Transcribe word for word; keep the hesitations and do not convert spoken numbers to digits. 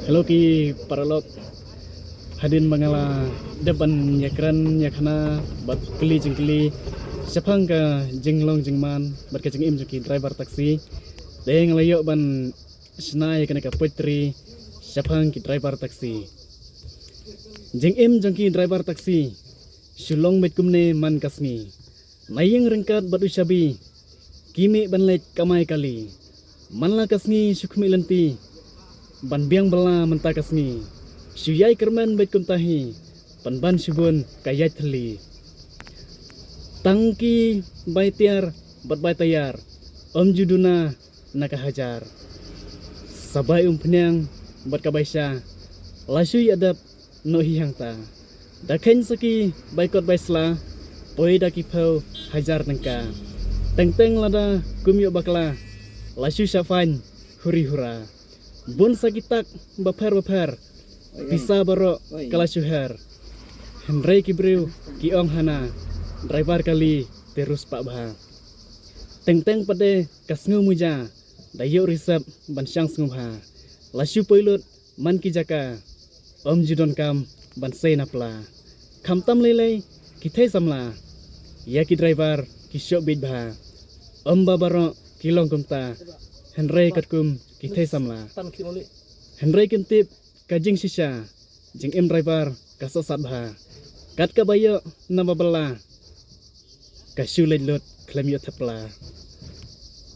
Hello ki paralok. Hadien ba nga la dep ban ïakren ïakhana bad kylli jingkylli shaphang ka jinglong jingman bad ka jingim jong ki driver taxi, te nga la ïoh ban shna ïa kane ka poetry shaphang ki driver taxi. Jingim jong ki driver taxi. Shu long beit kumne man ka sngi. Na ïing ryngkat bad u shabi, ki mih ban leit kamai kali. Man la ka sngi shu khmih lynti ban biang bylla mynta ka sngi. Shu ïai kyrmen beit kumta hi, pynban shu bun ka ïaid thylli. Tang ki bai tiar bad bai tayar, ym ju duna na ka hajar. Sa bai umphniang bad ka bai sha, la shu ïa dep noh hi hangta. Da kheiñ sa ki bai kot bai sla, poi da ki phew hajar tyngka. Teng teng lada kum ïoh bakla, la shu shah fine huri hura. Bun sa ki tak bapher bapher, pisa baroh ka la shu her. Hynrei ki briew ki ong hana, driver kali te riewspah bha. Teng teng pat de ka sngew muja, da ïoh reserve ban shang sngewbha. La shu poi lut man ki jaka, ym ju donkam ban sei na pla. Khamtam lei lei ki thei samla, ïa ki driver ki shoh bieit bha. Ym ba baroh ki long kumta, hynrei katkum ki thei samla. Hynrei kim tip ka jingshisha, jingim driver ka sah sat bha. Kat kaba ïoh na ba bylla, ka shu leit lut khlem ïoh thep pla.